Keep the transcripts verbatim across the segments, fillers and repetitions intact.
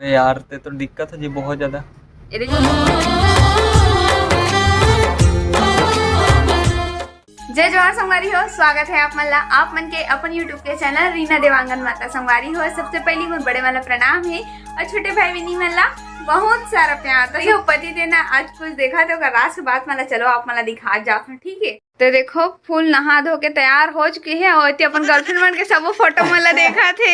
अरे यार, ते तो दिक्कत है जी बहुत ज्यादा। ये देखो। जय जोहार संगवारी हो, स्वागत है आप मन ला आप मन के अपन YouTube के चैनल रीना देवांगन माता। संगवारी हो, सबसे पहली मोर बड़े वाला प्रणाम है और छोटे भाई बहनी मन ला बहुत सारा प्यार। तो ये पति देना आज कुछ देखा तो ओकर राज के बात मन ला, चलो आप मन ला दिखा जात हूँ, ठीक है। तो देखो, फुल नहा धो के तैयार हो चुके हैं और एती अपन गर्लफ्रेंड मन के सबो फोटो मन ला देखा थे।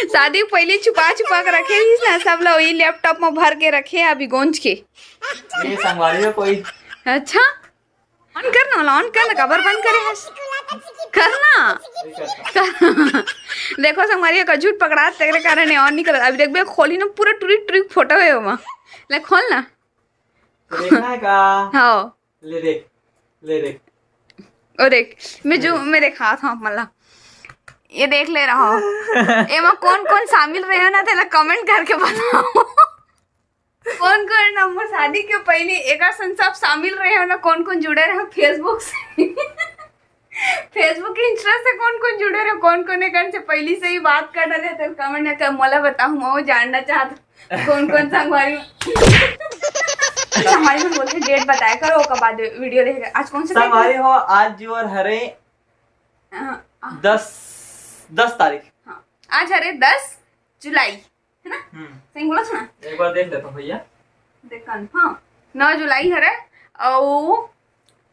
शादी के पहली छुपा छुपा के रखे ही ना, सब ला वही लैपटॉप में भर के रखे अभी गोंज के। ये संगवारी हो कोई। अच्छा, ऑन कर ना, ऑन कर ना, काबर बंद करे हस? कर ना। देखो संगवारी हो, झूठ पकड़ा तेरे कारण ये ऑन नहीं कर। अभी देखबे खोली ना, पूरा टुरी टुरी फोटो है वहाँ। ले खोल ना। तो देखना है का? हाँ। ले देख, ले देख। ओ देख, मैं जो, मैं देखा था मतलब, ये देख ले रहा हूँ। एमा कौन कौन शामिल रहे हो ना, तेला कमेंट करके बताओ। कौन कौन नंबर शादी के पहले एकर संग सब शामिल रहे हो ना, कौन कौन जुड़े रहे हो Facebook से? Facebook, Insta से कौन कौन जुड़े रहे हो, कौन कौन एकर से पहले से ही बात कर रहे थे, कमेंट कर मोला बताओ, मैं वो जानना चाहता हूँ। कौन कौन संगवारी संगवारी मन बोलथे डेट बताया करो, ओकर बाद वीडियो देखे। आज कौन सा संगवारी हो, आज जो हरे हाँ, हाँ। दस, दस तारीख। हाँ, आज हरे दस जुलाई, है ना? हम्म। सही बोला सुना? एक बार देख लेता हूँ भैया। देख कंफर्म। नौ जुलाई हरे, और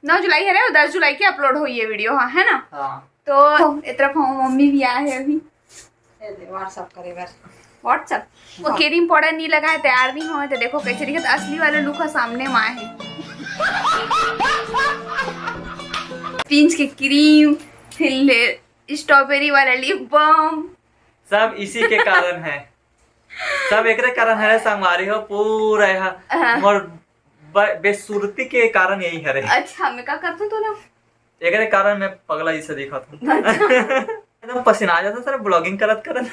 नौ जुलाई हरे और दस जुलाई के अपलोड होई ये वीडियो, हाँ, है ना? हाँ। तो ए तरफ हम मम्मी भी आए हैं अभी। ए दे, WhatsApp करे बर। WhatsApp? वो हाँ। क्रीम पाउडर नहीं लगा है, तैयार नहीं हुआ है, तो देखो कैसे दिखत, असली वाला लुक है सामने में आए है। पिंच के क्रीम, फिर ले स्ट्रॉबेरी वाला लिप बाम। सब इसी के कारण है, सब एकरे कारण है संगवारी हो, पूरा यहाँ हाँ। मोर ब-, बेसुरती के कारण यही हरे। अच्छा, मैं का करता तोला? एकरे कारण मैं पगला जैसे दिखत हूँ। अच्छा। एकदम पसीना आ जाता सर, ब्लॉगिंग करत करत।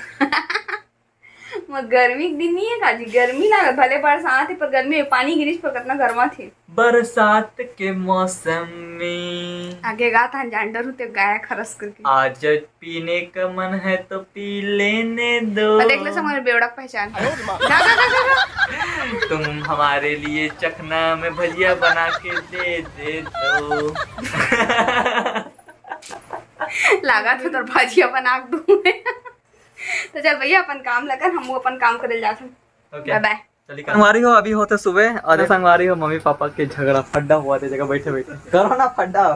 मग गर्मी के दिन नहीं है काजी, गर्मी ना भले बरसात है, पर गर्मी में पानी गिरिस पर कितना गर्मा थे। बरसात के मौसम में आगे गा था, जानडर हूँ ते गाया खरस करके। आज पीने का मन है तो पी लेने दो। और देख ले सब हमारे बेवड़ा पहचान। तुम हमारे लिए चखना में भजिया बना के दे दे दो। लागा था तोर भजिया बना के दूँ मैं। तो चल भैया अपन काम लगन, हम अपन काम करे जात हन। ओके। बाय बाय। चलिए संगवारी हो, अभी होते सुबह और संगवारी हो मम्मी पापा के झगड़ा फड्डा हुआ थे जगह बैठे बैठे। करो ना फड्डा।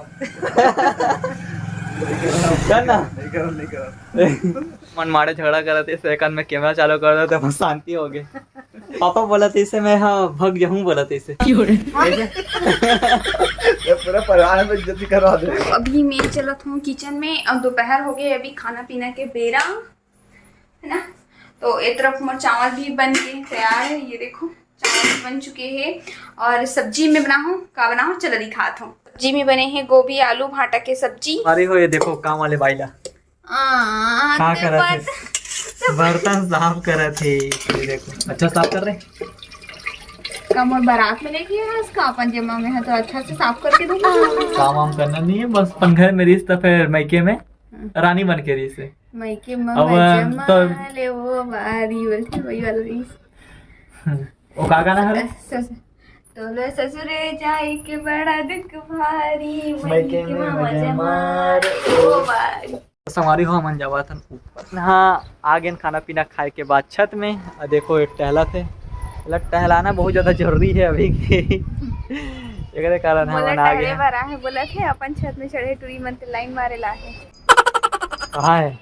कर ना। नहीं करो, नहीं करो। मन मारे झगड़ा करत इसे, एक में कैमरा चालू कर दो तो शांति हो गए। पापा बोला थे इसे, मैं हाँ भग जाऊँ बोला थे इसे। ये पूरा परिवार में इज्जत करवा दे। अभी मैं चलत हूँ किचन में और दोपहर हो गए, अभी खाना पीना के बेरा है ना। तो एक तरफ मोर चावल भी बन के तैयार है, ये देखो चावल भी बन चुके हैं। और सब्जी में बनाहूँ का बनाहूँ, चलो दिखात हूँ। सब्जी में बने हैं गोभी आलू भाटा के सब्जी। अरे हो ये देखो काम वाले बाई ला। आ, का करत है? बर्तन साफ करत है। ये देखो अच्छा साफ कर रहे। का मोर बारात में लेके आया इसका अपन जेमा में है तो अच्छा से साफ करके दूंगा। काम वाम करना नहीं है, बस अपन घर में रहीस तो फिर मायके में रानी बन के रहीस है। मायके में अब मजा तो मार ले वो बारी बोलते वही वाला रहीस। वो का गाना है? सस-, सस-, तोले ससुरे जाए के बड़ा दुख भारी, मायके में मजा मार ओ बारी। संगवारी हो, हमन जावत हन ऊपर। हाँ, आ गेन खाना पीना खाए के बाद छत में। आ देखो, ये टहलत हे। मतलब, टहलाना बहुत ज्यादा जरूरी है अभी के। एकरे कारण बोला हमन आ टहले गए। बर आहे, बोला थे अपन छत में चढ़े, टूरी मन के लाइन मारे ला है। कहाँ है?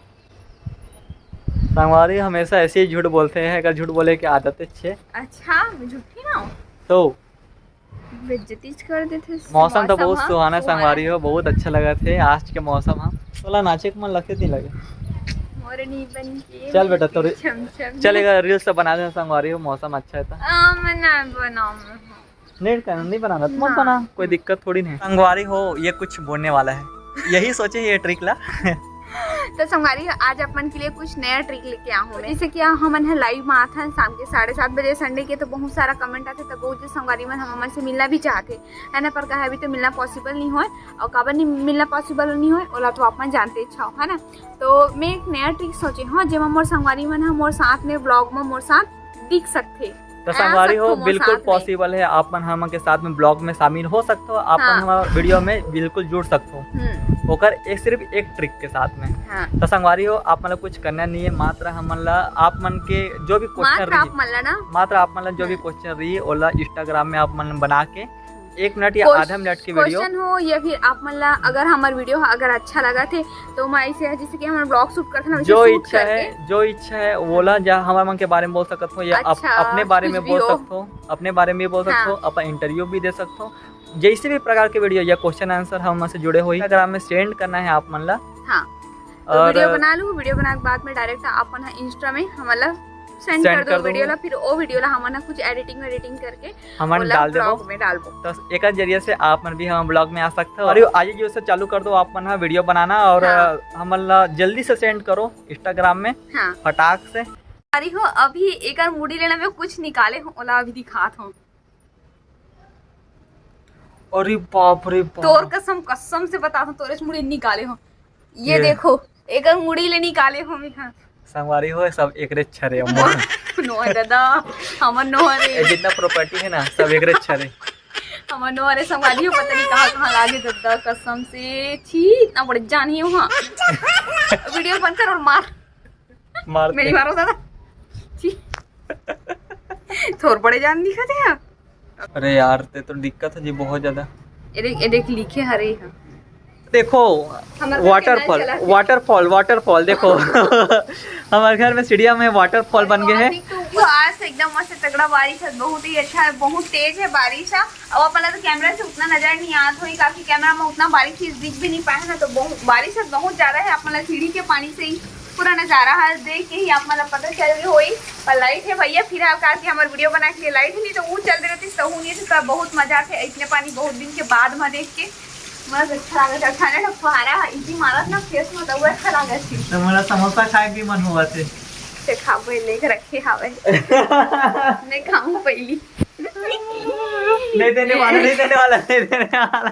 संगवारी हमेशा ऐसे ही झूठ बोलते हैं, अगर झूठ बोले की आदत अच्छे। अच्छा, मैं झूठी ना हूँ। तो बेइज्जती कर देथे। मौसम तो बहुत सुहाना संगवारी हो, बहुत अच्छा लगत हे आज के मौसम ह। तोला नाचे के मन लगथे नहीं लगे? मोर नहीं बन के चल बेटा, तोरे छम छम। चल एक रील्स तो बना दे संगवारी हो, मौसम अच्छा है तो। आ, मैं ना बनाऊँ, मैं हूँ। नहीं कर, नहीं बनाना, मत ना। बना, कोई दिक्कत थोड़ी नहीं। संगवारी हो, ये कुछ बोलने वाला है, यही सोचे ये ट्रिक ला। तो संगवारी, आज अपन के लिए कुछ नया ट्रिक लेके आ हूँ मैं। जैसे कि हमन ह लाइव में आथन शाम के साढ़े सात बजे संडे के, तो बहुत सारा कमेंट आथे, तो बहुत से संगवारी मन हमन से मिलना भी चाहथे, है ना, पर कहे अभी तो मिलना पॉसिबल नहीं होय। और काबर नहीं मिलना पॉसिबल नहीं होय, ओला तो आप मन जानते छव, है ना। तो मैं एक नया ट्रिक सोचे हूँ, जेमा मोर संगवारी मन ह मोर साथ में ब्लॉग में मोर साथ दिख सकथे। तो आ संगवारी हो, सकथो मोर बिल्कुल साथ में। पॉसिबल है, आप मन हमन के साथ में ब्लॉग में शामिल हो सकते हो, आप मन हाँ। हमारा वीडियो में बिल्कुल जुड़ सकते हो। हम्म। ओकर एक, सिर्फ एक ट्रिक के साथ में। हाँ। तो संगवारी हो, आप मन ला कुछ करना नहीं है, मात्र हमन ला, आप मन के जो भी क्वेश्चन मात्र आप रही, मन ला ना। मात्र आप मन ला जो भी हम्म। क्वेश्चन रही, ओला इंस्टाग्राम में आप मन बना के एक मिनट या क्वेश्च-, आधा मिनट की वीडियो। क्वेश्चन हो या फिर आप मन ला अगर हमार वीडियो अगर अच्छा लगा थे तो मैं ऐसे है जैसे कि हमारे ब्लॉग शूट करते ना, वैसे जो शूट इच्छा करके। है, जो इच्छा है, वो ला जा हमारे मन के बारे में बोल सकत हो या अप-, अच्छा, अपने बारे कुछ में भी बोल हो। सकत हो, अपने बारे में भी बोल सकत हाँ। हो, अपन इंटरव्यू भी दे सकत हो। जैसे भी प्रकार के वीडियो या क्वेश्चन आंसर हम से जुड़े हो, इंस्टाग्राम में सेंड करना है आप मन ला। हाँ। तो और वीडियो बना लूँ, वीडियो बना के बाद में डायरेक्ट आप मन ह इंस्टा में हमन ला सेंड सेंड कर दो कर दो। वीडियो ला, फिर ओ वीडियो ला हमन ह कुछ एडिटिंग वेडिटिंग करके हमन ओला डाल देबो। ब्लॉग में डालबो। तो एकर जरिए से आप मन भी हम ब्लॉग में आ सकते हो। और आज ही से चालू कर दो आप मन ह वीडियो बनाना और हाँ। हमन ला जल्दी से सेंड करो इंस्टाग्राम में हाँ। फटाक से। अरे हो, अभी एकर मुड़ी लेना में कुछ निकाले हो, ओला अभी दिखात हो। अरे बाप रे बाप। तोर कसम, कसम से बता दो, तोरे से मुड़ी निकाले हो। ये ये। देखो, एकर मुड़ी ले निकाले हो मैं, हाँ। संगवारी हो, सब एकरे छरे अम्मा। नो है दादा, हमर नो हरे। ये जितना प्रॉपर्टी है ना, सब एकरे छरे। हमर नो हरे संगवारी हो, पता नहीं कहाँ, कहाँ लागे दादा, कसम से। छी, इतना बड़े जानी हो, हाँ। वीडियो बंद कर और मार। मारते। मेरी मारो दादा। छी। थोर बड़े जान दिखत हे। अरे यार, ते तो दिक्कत है जी बहुत ज्यादा। ए देख, ए देख, लिखे हरे ह। देखो, हमर घर के नल वाटरफॉल, चला थे। वाटरफॉल, वाटरफॉल, देखो। हमारे घर में सीढ़िया में वाटरफॉल बन गए हैं। तो आज तो एकदम मस्त तगड़ा बारिश है, बहुत ही अच्छा है, बहुत तेज है बारिश है। अब अपन ला तो कैमरा से उतना नजर नहीं आत होई, काफी कैमरा में उतना बारीकी दिख भी नहीं पाए ना, तो बहुत बारिश अब बहुत ज्यादा है। अपन ला सीढ़ी के पानी से ही पूरा नजारा है देख के ही आप मन ला पता चल गई होई। पर लाइट है भैया, फिलहाल काल के हमारे वीडियो बना के लिए लाइट है, नहीं तो वो चल रही थी, सहू नहीं थी। बहुत मजा आते इतने पानी बहुत दिन के बाद में देख के, मस्त अच्छा लगा था। ठंडा ठंडा फुहारा है, इसी मारत ना फेस में, तो वो अच्छा लगा थी। तो मोला समोसा खाए के मन हुआ थे। ते खाबो, लेके रखे हावे। मैं खाऊं पहली। नहीं देने वाला, नहीं देने वाला, नहीं देने वाला।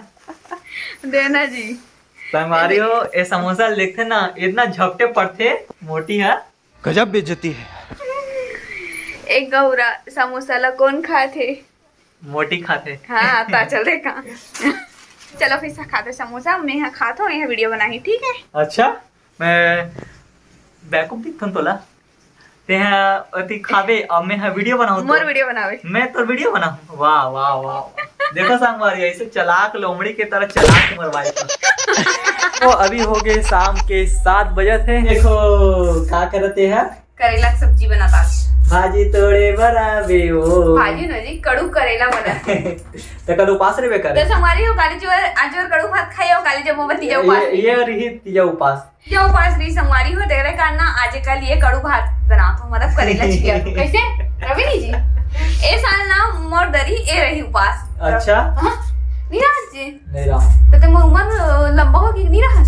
देना जी। संगवारी हो, ए समोसा लेथे ना, इतना झपटे पड़थे, मोटी है। गजब बेइज्जती है। एक गौरा समोसा ला कौन खाथे? मोटी खाथे। हाँ, ता चल रे का। चलो फिर से खाते समोसा, मैं यहाँ खात हूँ, यहाँ वीडियो बनाही, ठीक है? अच्छा, मैं बेवकूफ दिखथन तोला? तेहा अति खाबे, अब मैं हा वीडियो बनाऊं मोर तो। वीडियो बनावे। मैं तो वीडियो बनाऊं। वाह, वाह, वाह, वाह। देखो संगवारी, ऐसे चालाक लोमड़ी के तरह चालाक मरवाई। तो अभी हो गए शाम के सात बजे थे। देखो, का करते हैं? करेला के सब्जी बनाता आज। भाजी तोड़े बर आवे ओ। भाजी ना जी, कड़ू करेला बना। तो कल उपास रहे करे। तो संगवारी हो, काली जो आज और कड़ू भात खाई हो, काली जब मोमबत्ती जाओ उपास ये, रही। ये रही तीजा उपास। तीजा उपास रही संगवारी हो, तेरे कारण ना आज कल ये कड़ू भात बनात हो, मतलब करेला छिया। कैसे? रवि जी, ए साल ना मोर दरी ए रही उपास। अच्छा। हाँ? नहीं रहा जी। नहीं रहा। तो तुम उम्र लंबा हो गई, नहीं रहा?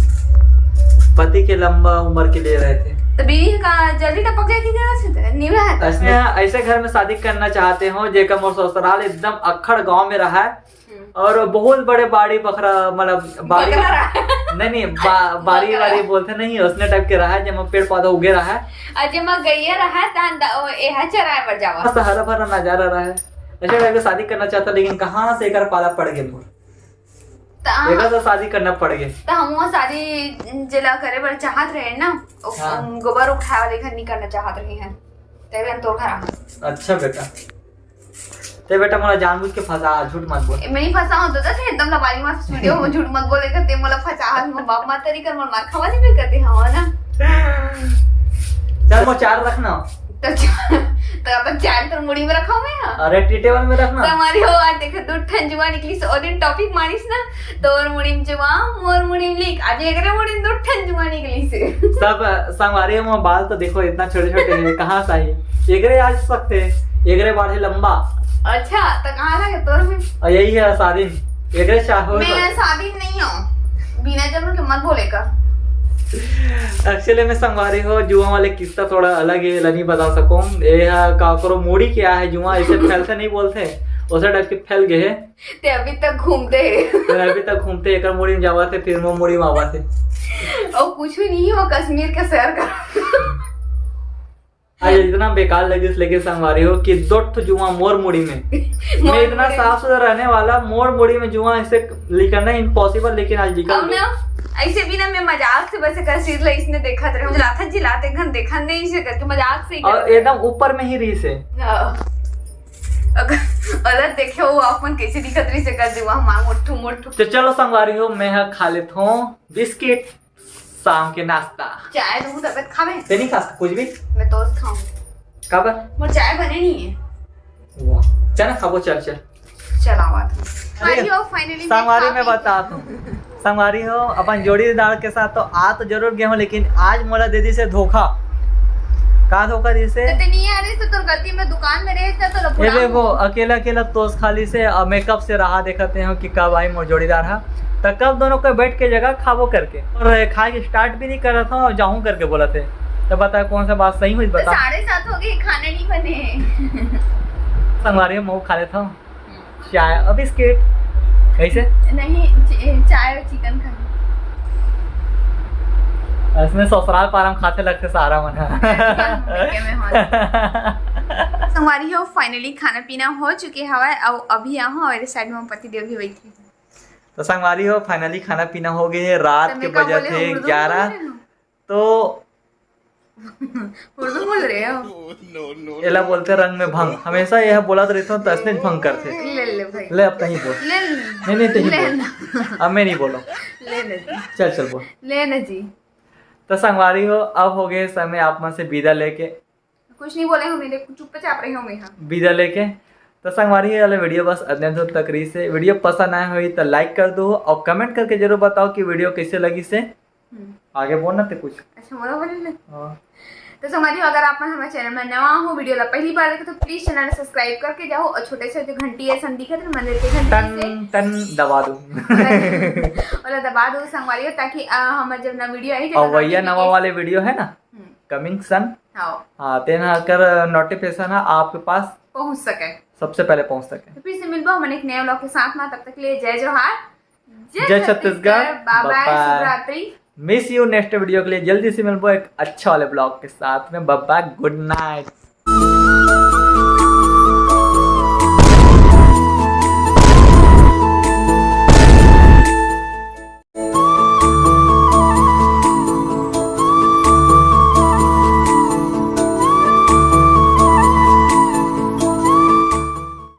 पति के लंबा उम्र के लिए रहे थे। तो बीवी का जल्दी टपक जाए कि नहीं रहा? ऐसे, ऐसे घर में शादी करना चाहते हो जेकर मोर ससुराल एकदम अखड़ गांव में रहा है। हम्म। और बहुत बड़े बाड़ी बखरा, मतलब बाड़ी, बखरा रहा। नहीं, नहीं, बा-, बाड़ी बखरा। बाड़ी बोलते नहीं, उसने टाइप के रहा है, जेमा पेड़ पौधा उगे रहा है। और जेमा गैया रहा है, तहन द-, ओ, एहा चराए बर जावा। मस्त हरा भरा नजारा रहा है। ऐसे टाइप के शादी करना चाहता, लेकिन कहाँ से एकर पाला पड़ गया मोर। त एकर तो शादी करना पड़ गया। त हम वो शादी जेला करे बर चाहत रहे ना, ओ, हाँ। गोबर उठाए वाले घर नहीं करना चाहत रहे हैं। तेरे अंतोर घर आ। अच्छा बेटा। ते बेटा मोला जानबूझ के फंसा, झूठ मत बोल। मैं नहीं फंसा हूँ तो, तो एकदम लबारी मार वीडियो में झूठ मत बोले करते, मोला फंसा हस, मोर बाप मार तरी कर, मोर मार खवा नहीं करते हवा ना। चल, मोर चार रखना। तो चा-, तो अपन चार तो मुड़ी में रखा हुआ है। अरे, टी टेबल में रखना। तो हमारी हो आज देखो, दो ठन जुआ निकली से, और दिन टॉपिक मारिस ना, तोर मुड़ी में जुआ, मोर मुड़ी में लीक। आज एकरे मुड़ी में दो ठन जुआ निकली से। सब संगवारी हो, बाल तो देखो, इतना छोटे छोटे हैं, कहाँ से आई? एकरे आ सकते हैं, एकरे बाढ़े लंबा। अच्छा, तो कहाँ था तोर में? और यही है शादीन, एकरे चाहो मैं तो। शादीन नहीं हूँ, बिना जरूर के मत बोले कर। Actually में संगवारी हो, जुआ वाले किस्सा थोड़ा अलग हे, एला नहीं बता सकूं। ये हा काकरो मुड़ी के आय हे जुआ, इसे फैलथे नहीं बोलथे, ओसे टाइप के फैल गए हे। ते अभी तक घूमते हे। ते अभी तक घूमते, एकर मुड़ी में जावत हे, फिर वो मुड़ी में आवत हे। अउ कुछ भी नहीं हे, वो कश्मीर के सैर का। आज इतना बेकार लगिस, लेकिन संगवारी हो कि दो ठो जुआ मोर मुड़ी में। मोर मैं इतना मुड़ी में। साफ सुथरा रहने वाला, मोर मुड़ी में जुआ ऐसे निकलना impossible, लेकिन आज निकल अब गया। ना, ऐसे भी ना मैं मजाक से बस एकर सिर ला इसने देखत रहे, मुझे लाथा जी लाते घन देखन नहीं से करके मजाक से ही और करत रहे। एकदम ऊपर में ही रहिस हे। हाँ। अगर, अगर देखे हो अपन कैसे दिखत रहिस एकर जुआ हमार मोटू मोटू। तो चलो संगवारी हो, मैं हा खा लेत हूँ बिस्किट, शाम के नाश्ता। चाय दूध अगर खावे। ते नहीं खा सकता कुछ भी? मैं toast खाऊं। काबर? मोर चाय बने नहीं है। वाह। चल ना खाबो, चल, चल। चल, आवत हूँ। अरे, संगवारी हो, finally मैं संगवारी खा मैं पी बतात हूँ। संगवारी हो, अपन जोड़ीदार के साथ तो आ तो जरूर गए हो, लेकिन आज मोला दे दिस हे धोखा। का धोखा दिस हे? तो ते नहीं आ रहे, तो तोर गलती में दुकान में रहे, तो ए, देखो, अकेला, अकेला toast खा लिस हे, अब मैं कब से राह देखत हूँ कि कब आई मोर जोड़ीदार हा, त कब दोनों को बैठ के जगह खाबो करके। और खाए के start भी नहीं करत हूँ और जाहूँ करके बोलत हे। तो बता कौन सा बात सही हुई, तो बता। साढ़े सात हो गए, खाना नहीं बने। संगवारी हो, मैं खा लेत हूँ चाय और बिस्किट। कैसे? नहीं, च-, चाय और chicken खाना। इसमें ससुराल पारा में खाथे लगथे सारा मन ह। संगवारी हो, finally खाना पीना हो चुके हवय, अउ अभी आहूँ और side में पति देव भी बैठे हैं। तो संगवारी हो, finally खाना पीना हो गए हे, रात तो के मैं का बजत बोले, हे उर्दू में ग्यारह। बोले हो? तो उर्दू बोल रहे हो? एला बोलथे रंग में भंग। हमेशा यह बोलत रहिथों, त असने भंग करथे। ले ले भाई। ले, अब तहीं बोल। ले ले। नहीं, नहीं, तहीं ले बोल। ना। अब मैं नहीं बोलूं। ले ना जी। चल, चल बोल। ले ना जी। तो संगवारी हो, अब हो गए समय आप मन से विदा लेके। कुछ नहीं बोले हो, मेरे चुपचाप रहे हो, मैं हाँ। विदा लेके। तो संगवारी हो, ये वाला video बस अतने दूर तक रहिस हे। Video पसंद आए होही तो like कर दो और comment करके जरूर बताओ कि video कैसे लगिस हे। हम्म। आगे बोल ना ते कुछ। अच्छा, मोला बोले ले। हाँ। तो संगवारी हो, अगर आप मन हमारे channel में नवा हो, video ला पहली बार देखे तो please channel subscribe करके जाओ और छोटे से जो घंटी है संदीखत मंदिर के घंटी से टन टन दबा दो। ओला दबा दो संगवारी हो, ताकि, अ, हमर जब ना video आई, जब और ना भैया नवा notification वाले video है ना, हम्म। Coming soon। हाँ। हाँ, तेन ह कर notification ह आपके पास पहुँच सके। सबसे पहले पहुँच सके। तो फिर से मिलबो हमन एक नया vlog के साथ में, तब तक के लिए जय जोहार, जय जय Chhattisgarh, Chhattisgarh, bye bye, bye bye। शुभ रात्रि। Miss you next video के लिए, जल्दी से मिलबो एक अच्छा वाले vlog के साथ में। Bye bye, good night।